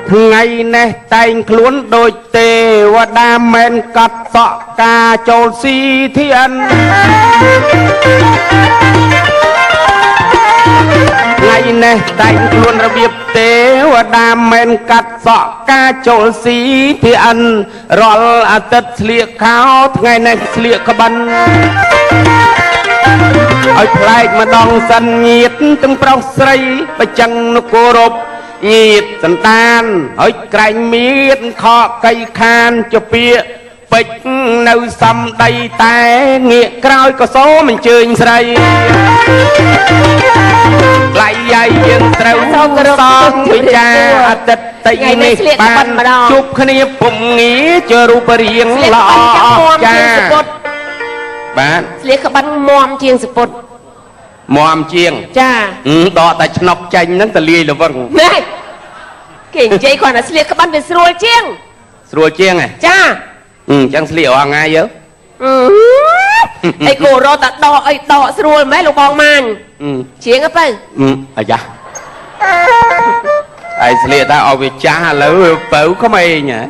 ថ្ងៃនេះតែងខ្លួនដូចទេវតា មែនកត់សក់ការចូលស៊ីធាន ថ្ងៃនេះតែងខ្លួនរបៀបទេវតា មែនកាត់សក់ការចូលស៊ីធាន រាល់អាទិត្យស្លៀកខោ ថ្ងៃនេះស្លៀកក្បិនឲ្យប្លែកម្ដងសិន ញាតទាំងប្រុសស្រីបចឹងនគរពញាតសន្តាន ហើយក្រែងមៀតខកកៃខាន ជាពាកពេចនៅសំដី តែងាកក្រោយក៏សូមអញ្ជើញស្រី ថ្លៃយាយយើងត្រូវសងវិចាអាទិត្យតិនេះបានជួបគ្នា ពុំងារជារូបរាងល្អអស្ចារ្យ បាទ ស្លៀកក្បិនមមជាងសពុត មមជាង ចា ដកតែឆ្នុកចេញហ្នឹងតលាយល្វឹង ណែគេនិយាយគាត់ថាស្លៀកក្បិនវាស្រួលជាង ស្រួលជាងហ៎ ចា អញ្ចឹងស្លៀករាល់ថ្ងៃយើ អីគោរត់តែដកអីដកស្រួលម៉េះលោកបងម៉ាញជាងទៅ អាយ៉ាឯងស្លៀកតែឲ្យវាចាស់ ឥឡូវវាបើក្មេងហ៎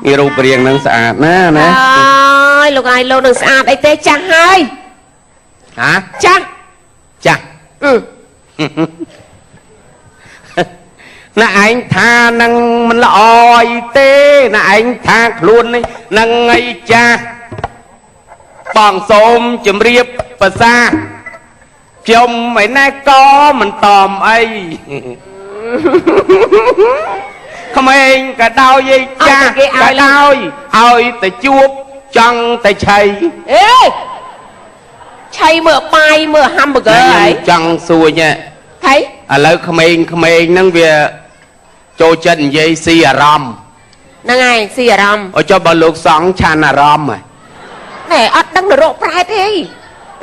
នេះរូបរាងនឹងស្អាតណាស់ណា អើយលោកឯងលោកនឹងស្អាតអីទេ ចាស់ហើយ ហ៎ ចាស់ ចាស់ អឺណាឯងថានឹងមិនល្អអីទេណា ឯងថាខ្លួននេះនឹងអីចាស់ បងសូមជម្រាបប្រសាខ្ញុំឯណែក៏មិនតមអី ក្មេងក៏ដោយអីចាស់ក៏ដោយ ឲ្យទៅជួបចង់តែឆៃ អេឆៃមើលបាយមើលហាំប៊ឺហ្គឺហើយ ចង់សួរញ៉ែ ហើយ ឥឡូវក្មេងក្មេងហ្នឹងវាចូលចិត្តនិយាយស៊ីអារម្មណ៍ ហ្នឹងហើយ ស៊ីអារម្មណ៍ អូ ចុះបើលោកសង្ឃឆានអារម្មណ៍ហ៎ ណែអត់ដឹងនរកប្រែតទេ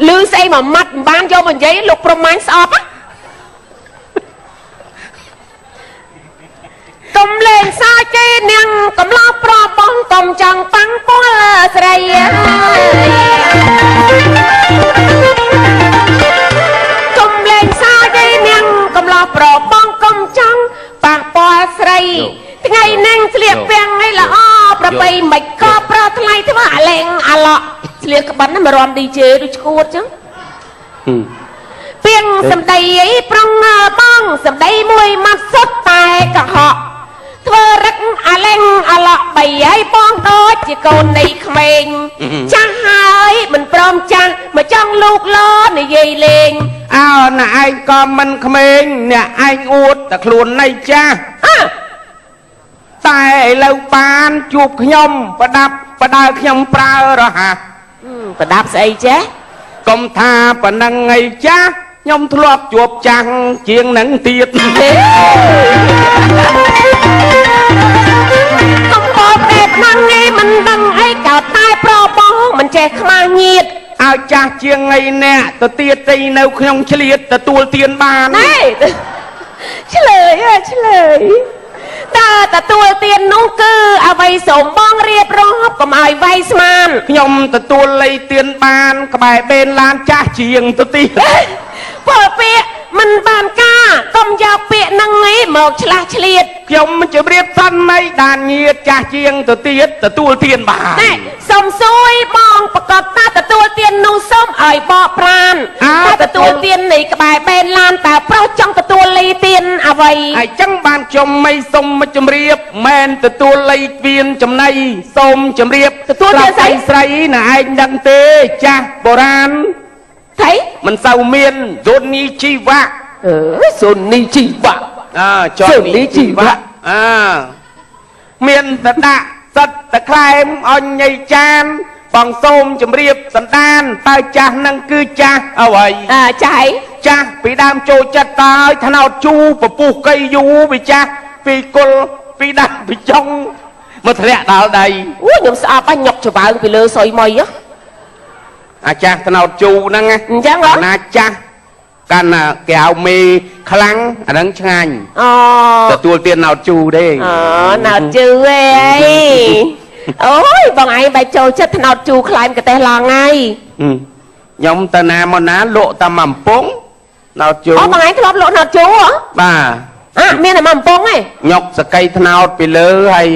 លឺស្អីមួយម៉ាត់មិនបានយកមកនិយាយ លោកព្រមម៉ាញ់ស្អប់ កុំលេងសើចគេនាងកំឡោះប្របង កុំចង់ប៉ាំងពលស្រី កុំលេងសើចគេនាងកំឡោះប្របង កុំចង់ប៉ះពាល់ស្រី ថ្ងៃហ្នឹងស្លៀកពាំងឲ្យល្អប្របី មិនក៏ប្រថ្លៃធ្វើអាលែងអាឡក់ ស្លៀកក្បិនមករំ DJ ដូចឈួតចឹង ពីងសំដីអីប្រងបង សំដីមួយម៉ាត់សុទ្ធតែកុហក ធ្វើរឹកអាលែងអាឡក់បី ហើយបងដូចជាកូននៃក្មេង ចាស់ហើយមិនព្រមចាស់មកចង់លូកលនិយាយលេង អើអ្នកឯងក៏មិនក្មេង អ្នកឯងអួតតែខ្លួននៃចាស់ តែឥឡូវបានជួបខ្ញុំ ប្រដាប់ប្រដើខ្ញុំប្រើរហ័ស ប្រដាប់ស្អីចេះ កុំថាប៉ុណ្ណឹងអីចាស់ ខ្ញុំធ្លាប់ជួបចាស់ជាងនឹងទៀត កុំបកតែប៉ុណ្ណឹងឯងមិនដឹងអីកោត តែប្របងមិនចេះខ្មាស់ញាត ឲ្យចាស់ជាងអីអ្នកទៅទៀតទីនៅក្នុងឆ្លៀតទទួលទានបាន ណែឆ្លើយឆ្លើយ តើទទួលទាននោះគឺអ្វី សូមបងរៀបរាប់កុំឲ្យវាយស្មាន ខ្ញុំទទួលលៃទានបានក្បែរបេនឡាន ចាស់ជាងទៅទៀត ពលពាក្យមិនបានការ កុំយកពាក្យនឹងឯងមកឆ្លាស់ឆ្លៀត ខ្ញុំជម្រាបសិននៃដានញាត ចាស់ជាងទៅទៀតទទួលទានបាន ណែសុំសួយបងប្រកបតាទទួលទាននោះ សូមឲ្យបកប្រាន តើទទួលទាននៃក្បែរបេនឡាន តើប្រុសចង់ទទួលលីទានអ្វី ហើយចឹងបានខ្ញុំមិនសុំមកជម្រាប មែនទទួលលីវៀនចំណៃ សូមជម្រាប ទទួលទានស្អី ស្រីណាឯងដឹងទេ ចាស់បុរាណថៃមិនសូវមានសូនីជីវៈ អឺសូនីជីវៈ អើចសូនីជីវៈ អើមានតដាក់សិតតក្លែមអញញៃចាន បងសូមជម្រាបសន្តាន តើចាស់នឹងគឺចាស់អ្វី អើចាស់អី ចាស់ពីដើមចូលចិត្តតើឲ្យថ្នោតជូពពុះកៃយូ វាចាស់ពីគុលពីដើមពីចុងមកធ្លាក់ដល់ដី អូខ្ញុំស្អប់អញញុកច្បើងពីលើសុយមុយ អាចាស់ថ្នោតជូហ្នឹង អញ្ចឹងហ៎ ណាចាស់កាន់កែវមេខ្លាំង អាហ្នឹងឆ្ងាញ់ អូ ទទួលទានណោតជូទេ អូណោតជូឯង អូយបងឯងបែបចូលចិត្តថ្នោតជូរខ្លែមកតេះឡងហើយ ខ្ញុំទៅណាមកណាលក់តាមអំពងណោតជូរ។ អូ បងឯងធ្លាប់លក់ណោតជូរហ៎? បាទ អាមានតែមួយអំពងឯង ញុកសកីថ្នោតពីលើ ហើយ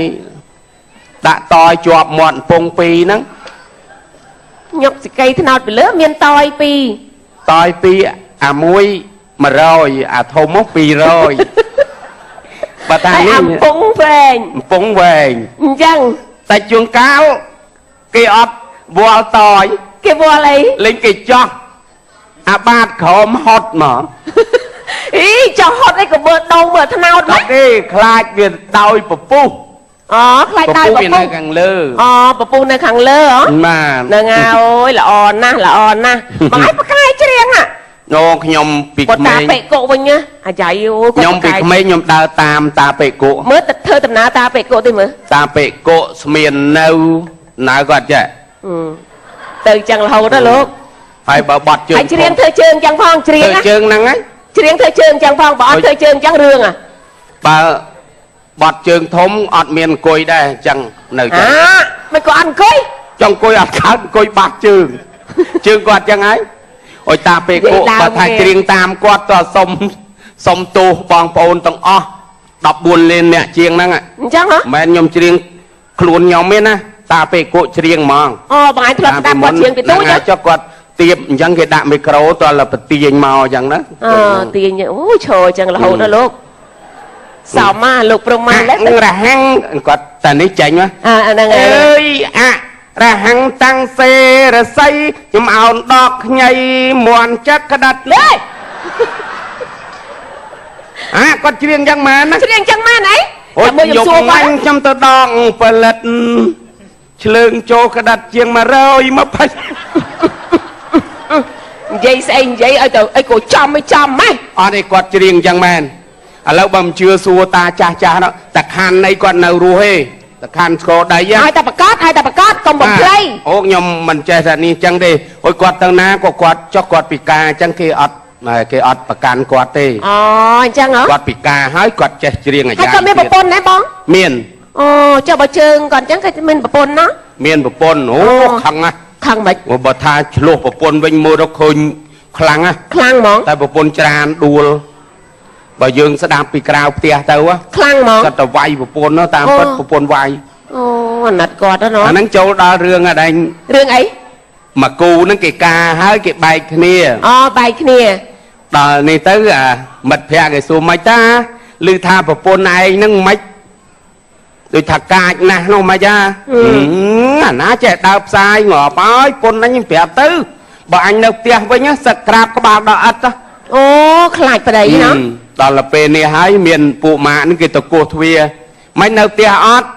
ដាក់តយជាប់មាត់អំពងពីរហ្នឹង ញុកសកីថ្នោតពីលើ មានតយពីរ តយពីរ អាមួយ100អាធំមក200 បើតានេះ អំពងវែង អំពងវែង អញ្ចឹង តែជួនកាលគេអត់វល់តយ គេវល់អី លេងគេចោះអាបាតក្រោមហត់មក អីចោះហត់អីក៏មើលដងមើលថ្នោត ម៉េចទេ ខ្លាចវាដោយពពុះ អូ ខ្លាចដោយពពុះ នៅខាងលើ អូ ពពុះនៅខាងលើហ៎? បាទ ហ្នឹងហើយ អូយល្អណាស់ ល្អណាស់ បងឯងប្រកែច្រៀងហ่ะ អូ ខ្ញុំពីក្មេង តាពេកុវិញណាអាយ៉ៃ អូ ខ្ញុំពីក្មេងខ្ញុំដើរតាមតាពេកុ មើលទៅធ្វើដំណើរតាពេកុទេ មើលតាពេកុស្មាននៅនៅគាត់ចេះ ទៅចឹងរហូតណាលោក ហើយបើបត់ជើង ហើយច្រៀងធ្វើជើងចឹងផង ច្រៀងធ្វើជើងហ្នឹងហើយ ច្រៀងធ្វើជើងចឹងផង បើអត់ធ្វើជើងចឹងរឿងអា បើបត់ជើងធំអត់មានអង្គុយដែរ អញ្ចឹងនៅចឹង អាមិនក៏អត់អង្គុយ ចង់អង្គុយអត់កើត អង្គុយបាក់ជើង ជើងគាត់ចឹងហើយ អុយតាពេកុបើថាច្រៀងតាមគាត់ តសុំសុំទោសបងប្អូនទាំងអស់14លានអ្នកជាងហ្នឹង អញ្ចឹងហ៎ មិនមែនខ្ញុំច្រៀងខ្លួនខ្ញុំទេណា តាពេកុច្រៀងហ្មង អូ បងឯងធ្លាប់ស្ដាប់គាត់ច្រៀងពីទូច ចុះគាត់ទៀបអញ្ចឹង គេដាក់មីក្រូតលប្រទាញមកអញ្ចឹងណា អូ ទាញ អូ ឈរអញ្ចឹងរហូតណាលោក សមមកលោកព្រមមក លេរហាំងគាត់តែនេះចេញមក អាហ្នឹង អើយ អរហង្គតាំងសេរស័យ ខ្ញុំអោនដកខ្ញីមន់ចិត្តក្តាត់ ហេ អាគាត់ច្រៀងយ៉ាងម៉ែនណា ច្រៀងចឹងម៉ែនអី អូ មួយខ្ញុំសួរគាត់ ខ្ញុំទៅដងផលិតឆ្លើងចូលក្តាត់ជាង120 និយាយស្អីនិយាយឲ្យទៅអីក៏ចំ មិនចំម៉េះ អត់ទេ គាត់ច្រៀងចឹងមែន ឥឡូវបើមិនជឿសួរតាចាស់ចាស់នោះ តាខាន់អីគាត់នៅរស់ទេ តាខាន់ស្គរដី ឲ្យតែប្រកាស ឲ្យតែប្រកាស កុំបំភ្លៃ អូ ខ្ញុំមិនចេះតែនេះចឹងទេ អូយ គាត់ទៅណាក៏គាត់ចុះគាត់ពិការអញ្ចឹង គេអត់គេអត់ប្រកាន់គាត់ទេ អូ អញ្ចឹងហ៎ គាត់ពិការហើយគាត់ចេះច្រៀងអាយ៉ា ហើយគាត់មានប្រពន្ធណាបង? មាន អូ ចុះបើជើងគាត់អញ្ចឹង គាត់មានប្រពន្ធណា? មានប្រពន្ធ អូ ខឹងណាស់ ខឹងមិន បើថាឆ្លោះប្រពន្ធវិញមើលទៅឃើញខ្លាំងណា ខ្លាំងហ្មង តែប្រពន្ធច្រានដួល បើយើងស្ដាប់ពីក្រៅផ្ទះទៅ ខ្លាំងហ្មង គាត់ទៅវាយប្រពន្ធ តាមពិតប្រពន្ធវាយ អូ អាណិតគាត់ណា អាហ្នឹងចូលដល់រឿងអដែង រឿងអី មកគូហ្នឹងគេការហើយគេបែកគ្នា អូ បែកគ្នា ដល់នេះទៅអាមិត្តភក្តិគេសួរ មិនតាឮថាប្រពន្ធឯងហ្នឹងមិនដូចថាកាចណាស់នោះ មិនចាអាណាចេះដើរផ្សាយងាប់ហើយ ពុនអញប្រាប់ទៅ បើអញនៅផ្ទះវិញសឹកក្រាបក្បាលដល់ឥដ្ឋ អូ ខ្លាចប្តីណា ដល់ទៅពេលនេះហើយ មានពួកម៉ាកនេះគេទៅគោះទ្វារ មិននៅផ្ទះអត់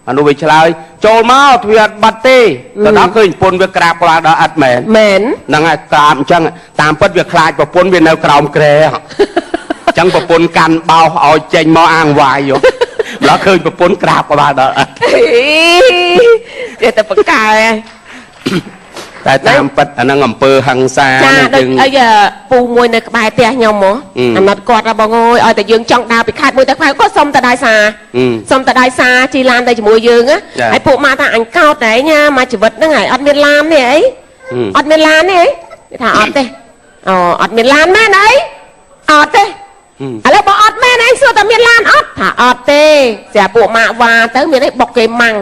អានោះវាឆ្លើយចូលមកទ្វារអត់បាត់ទេ ទៅដល់ឃើញប្រពន្ធវាក្រាបក្បាលដល់ឥដ្ឋមែន មែន ហ្នឹងហើយ ក្រាបអញ្ចឹង តាមពិតវាខ្លាចប្រពន្ធវានៅក្រោមគ្រែ អញ្ចឹងប្រពន្ធកាន់បោសឲ្យចេញមកអាងវាយយោ ម្ល៉េះឃើញប្រពន្ធក្រាបក្បាលដល់ឥដ្ឋ ចេះតែបកកែ តែតាមពិតអាហ្នឹងអំពើហិង្សា ហ្នឹងយើងអីពូមួយនៅក្បែរផ្ទះខ្ញុំហ៎ អាណិតគាត់ហ៎បងអើយ ឲ្យតែយើងចង់ដើរពីខេត្តមួយទៅខេត្ត គាត់សុំតែដៃសា សុំតែដៃសាជីឡានទៅជាមួយយើង ហើយពួកម៉ាថាអញកោតតែញ៉ាមកជីវិតហ្នឹងហើយ អត់មានឡាននេះអី អត់មានឡាននេះអី គេថាអត់ទេ អូ អត់មានឡានមែនអី? អត់ទេ ឥឡូវបើអត់មែនឯងសួរតែមានឡានអត់ ថាអត់ទេ ស្រាប់ពួកម៉ាក់វ៉ាទៅមានអីបុកគេម៉ាំង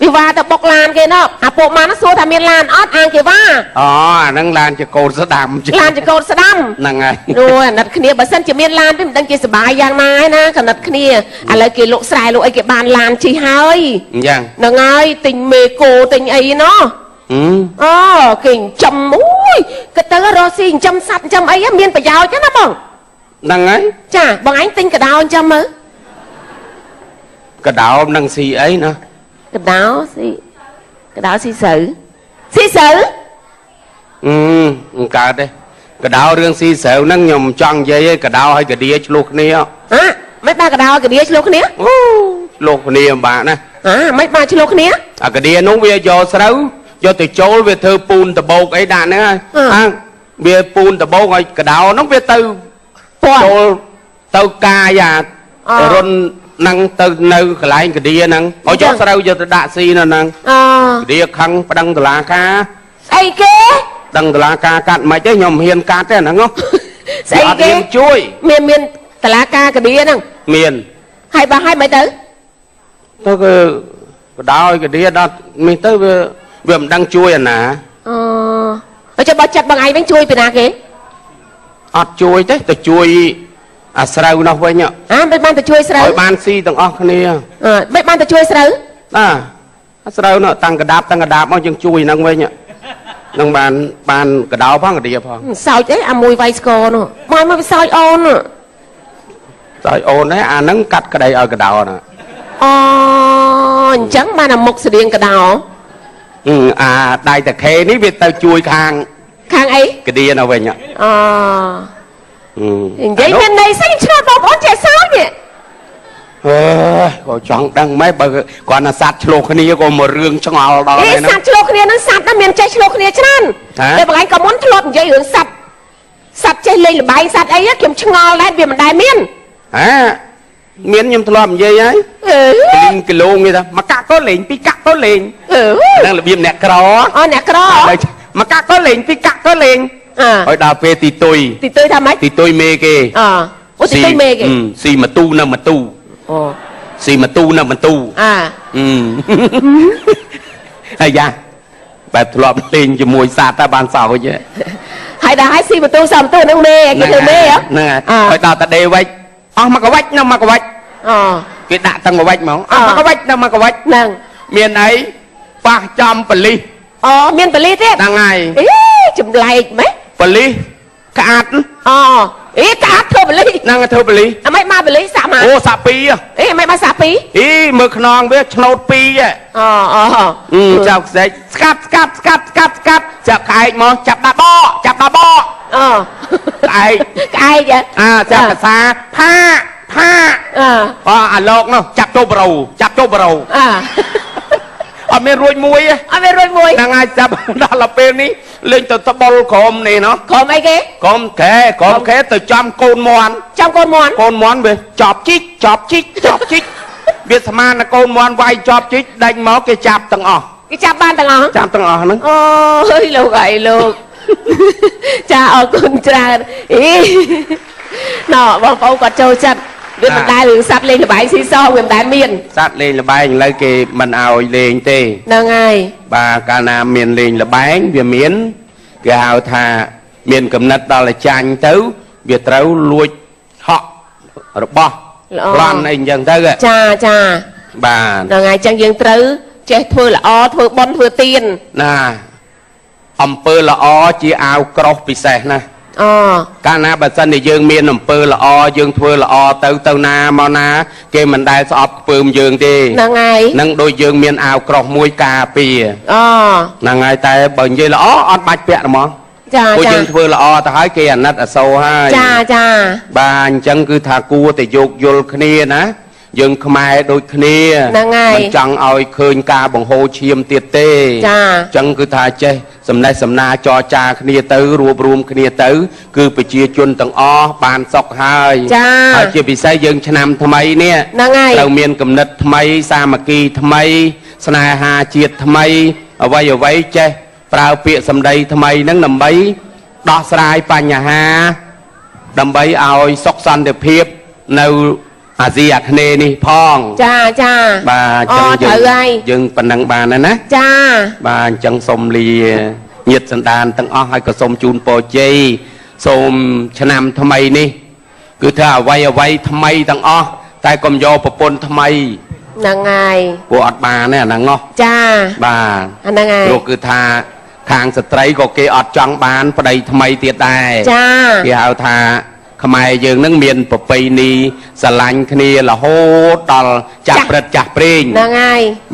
វាវ៉ាទៅបុកឡានគេណោះ អាពួកម៉ាក់សួរថាមានឡានអត់ អាងគេវ៉ា អូ អាហ្នឹងឡានចកូនស្ដាំ ឡានចកូនស្ដាំ ហ្នឹងហើយ អូ អាណិតគ្នា បើសិនជាមានឡានទេមិនដឹងជាសុបាយយ៉ាងណាឯណា កណិតគ្នា ឥឡូវគេលក់ស្រែលក់អីគេបានឡានជិះហើយ អញ្ចឹង ហ្នឹងហើយ ទិញមេគោទិញអីណោះ អូ គេចិញ្ចឹម អូយ គេទៅរកស៊ីចិញ្ចឹមសត្វចិញ្ចឹមអីមានប្រយោជន៍ណាបង ហ្នឹងហើយ ចា បងឯងទិញកដោចិញ្ចឹមមើល កដោនឹងស៊ីអីណា កដោស៊ី កដោស៊ីស្រូវ ស៊ីស្រូវ អឺមិនកើតទេកដោ រឿងស៊ីស្រូវហ្នឹងខ្ញុំចង់និយាយឯង កដោហើយកដៀឆ្លោះគ្នា ហ៎ មិនបាកដោកដៀឆ្លោះគ្នា អូ ឆ្លោះគ្នាពិបាកណាស់ ហ៎ មិនបាឆ្លោះគ្នា អាកដៀនោះវាយកស្រូវយកទៅចូលវាធ្វើពូនដបោកអីដាក់ហ្នឹង អាវាពូនដបោកឲ្យកដោហ្នឹងវាទៅចូលទៅកាយអារុន ហ្នឹងទៅនៅកន្លែងកឌាហ្នឹងឲ្យយកស្រូវយកទៅដាក់ស៊ីនៅហ្នឹង អូ កឌាខឹងប្តឹងតុលាការ ស្អីគេ ដឹងតុលាការកាត់មិនទេខ្ញុំហ៊ានកាត់ទេហ្នឹង ស្អីគេ អត់ហ៊ានជួយ មានតឡាការកឌាហ្នឹង មាន ហើយបើហើយមិនទៅ ទៅគឺបដោយកឌាដល់នេះទៅវាមិនដឹងជួយអាណា អូហើយចុះបើចិត្តបងឯងវិញជួយពីណាគេ អត់ជួយទេទៅជួយអាស្រូវនោះវិញ អាមិនបានទៅជួយស្រូវ ឲ្យបានស៊ីទាំងអស់គ្នា អឺមិនបានទៅជួយស្រូវ ណាអាស្រូវនោះតាំងកដាបតាំងកដាបមកយើងជួយហ្នឹងវិញនឹងបានបានកដោផងកឌាផង សោចអីអាមួយវាយស្គរនោះមកមកវាសោចអូន សោចអូនហ្នឹងអាហ្នឹងកាត់ក្តីឲ្យកដោណា អូអញ្ចឹងបានអាមុខស្តៀងកដោ អាដៃតាខេនេះវាទៅជួយខាងអីកឌានៅវិញ អូនិយាយមានន័យស្អីឆ្លងបងប្អូនចេះសើចនេះ អើក៏ចង់ដឹងម៉េចបើគាត់ណាសัตว์ឆ្លោះគ្នាក៏មករឿងឆ្ងល់ដល់ ហើយហ្នឹងសัตว์ឆ្លោះគ្នាហ្នឹងសัตว์ណាមានចេះឆ្លោះគ្នាច្រើនតែបងឯងក៏មុនធ្លាប់និយាយរឿងសัตว์សัตว์ចេះលេងល្បែងសัตว์អីខ្ញុំឆ្ងល់ដែរវាមិនដែលមាន ហាមានខ្ញុំធ្លាប់និយាយហើយលីងគីឡូគេថាមកកាក់ក៏លេងពីរកាក់ក៏លេងហ្នឹងរបៀបអ្នកក្រ អូអ្នកក្រ មកកាក់ក៏លេងពីរកាក់ក៏លេងហើយដល់ពេលទីតុយ ទីតុយថាម៉េច ទីតុយមេគេ អូទីតុយមេគេ ស៊ីម៉ាទូនៅម៉ាទូ អូ ស៊ីម៉ាទូនៅម៉ាទូ អា ហើយយ៉ាបែបធ្លាប់លេងជាមួយសត្វតែបានសោច ហើយដល់ហើយស៊ីម៉ាទូសម៉ាទូហ្នឹងមេគេធ្វើមេ ហ្នឹងហើយដល់តាដេវិចអស់មកកវិចនៅមកកវិច អូ គេដាក់ទាំងកវិចហ្មងអស់មកកវិចនៅមកកវិច ហ្នឹង មានអីប៉ះចំប៉លិស អូមានប៉លិសទៀត ហ្នឹងហើយ អេចម្លែកម៉េច ប៉លិសក្អាត់ អូអេក្អាត់ធ្វើប៉លិស ហ្នឹងធ្វើប៉លិស អាម៉េចមកប៉លិសសាក់មក អូសាក់ពីរ អេអាម៉េចមកសាក់ពីរ អីមើលខ្នងវាឆ្នោតពីរ អូអូ ចៅខ្សែស្កាត់ស្កាត់ស្កាត់ស្កាត់ស្កាត់ចាប់ក្អែកមកចាប់ដាក់បកចាប់ដាក់បក អូ ក្អែក ក្អែក អាចាប់កសាផាផា អ អាលោកនោះចាប់ចូលប្រូចាប់ចូលប្រូ អា អត់មានរួចមួយ អត់មានរួចមួយ ហ្នឹងហើយចាប់ដល់ពេលនេះលេងទៅត្បុលក្រុមនេះណោះ ក្រុមអីគេ ក្រុមខែក្រុមខែទៅចំកូនមន់ ចំកូនមន់ កូនមន់វាចប់ជីកចប់ជីកចប់ជីកវាស្មានតែកូនមន់វាយចប់ជីកដេញមកគេចាប់ទាំងអស់ គេចាប់បានទាំងអស់ ចាប់ទាំងអស់ហ្នឹង អូយលោកអីលោកចាអរគុណច្រើនអីណ៎បងប្អូនគាត់ចូលចិត្តវាមិនដែលរឿងសัตว์លេងល្បែងស៊ីសងវាមិនដែលមាន សัตว์លេងល្បែងឥឡូវគេមិនឲ្យលេងទេ ហ្នឹងហើយ បាទកាលណាមានលេងល្បែងវាមានគេហៅថាមានកំណត់ដល់តែចាញ់ទៅវាត្រូវលួចហក់របស់រន់អីអញ្ចឹងទៅ ចាចា បាទ ហ្នឹងហើយអញ្ចឹងយើងត្រូវចេះធ្វើល្អធ្វើបុណ្យធ្វើទាន ណាអំពើល្អជាអាវក្រោះពិសេសណា អូ កាលណាបើសិនជាយើងមានអំពើល្អយើងធ្វើល្អទៅទៅណាមកណាគេមិនដែលស្អប់ខ្ពើមយើងទេ ហ្នឹងហើយ នឹងដូចយើងមានអាវក្រោះមួយការពារ អូ ហ្នឹងហើយតែបើនិយាយល្អអត់បាច់ពាក់ហ្មង ចា ពួកយើងធ្វើល្អទៅហើយគេអាណិតអាសូរហើយ ចាចា បាទអញ្ចឹងគឺថាគួរតែយោគយល់គ្នាណាយើងខ្មែរដូចគ្នា មិន ចង់ឲ្យឃើញការបង្ហូរឈាមទៀតទេ ចា អញ្ចឹងគឺថាចេះសំណេះសំណាចរចាគ្នាទៅរួបរួមគ្នាទៅគឺប្រជាជនទាំងអស់បានសុខហើយ ចា ហើយជាពិសេសយើងឆ្នាំថ្មីនេះ ហ្នឹងហើយ ត្រូវមានគំនិតថ្មីសាមគ្គីថ្មីស្នេហាជាតិថ្មីអ្វីអ្វីចេះប្រើពាក្យសម្ដីថ្មីហ្នឹងដើម្បីដោះស្រាយបញ្ហាដើម្បីឲ្យសុខសន្តិភាពនៅអាស៊ីអាគ្នេយ៍នេះផង ចាចា បាទអញ្ចឹងយើងប៉ុណ្ណឹងបានហើយណា ចា បាទអញ្ចឹងសូមលាញាតិសន្តានទាំងអស់ហើយក៏សូមជូនពរជ័យសូមឆ្នាំថ្មីនេះគឺថាអ្វីអ្វីថ្មីទាំងអស់តែកុំយកប្រពន្ធថ្មី ហ្នឹងហើយ ពួកអត់បានទេអាហ្នឹងណោះ ចា បាទ ហ្នឹងហើយ ព្រោះគឺថាខាងស្ត្រីក៏គេអត់ចង់បានប្តីថ្មីទៀតដែរ ចា គេហៅថាខ្មែរយើងនឹងមានប្រពៃណីស្រឡាញ់គ្នារហូតដល់ចាស់ព្រឹត្តចាស់ព្រេង ហ្នឹងហើយ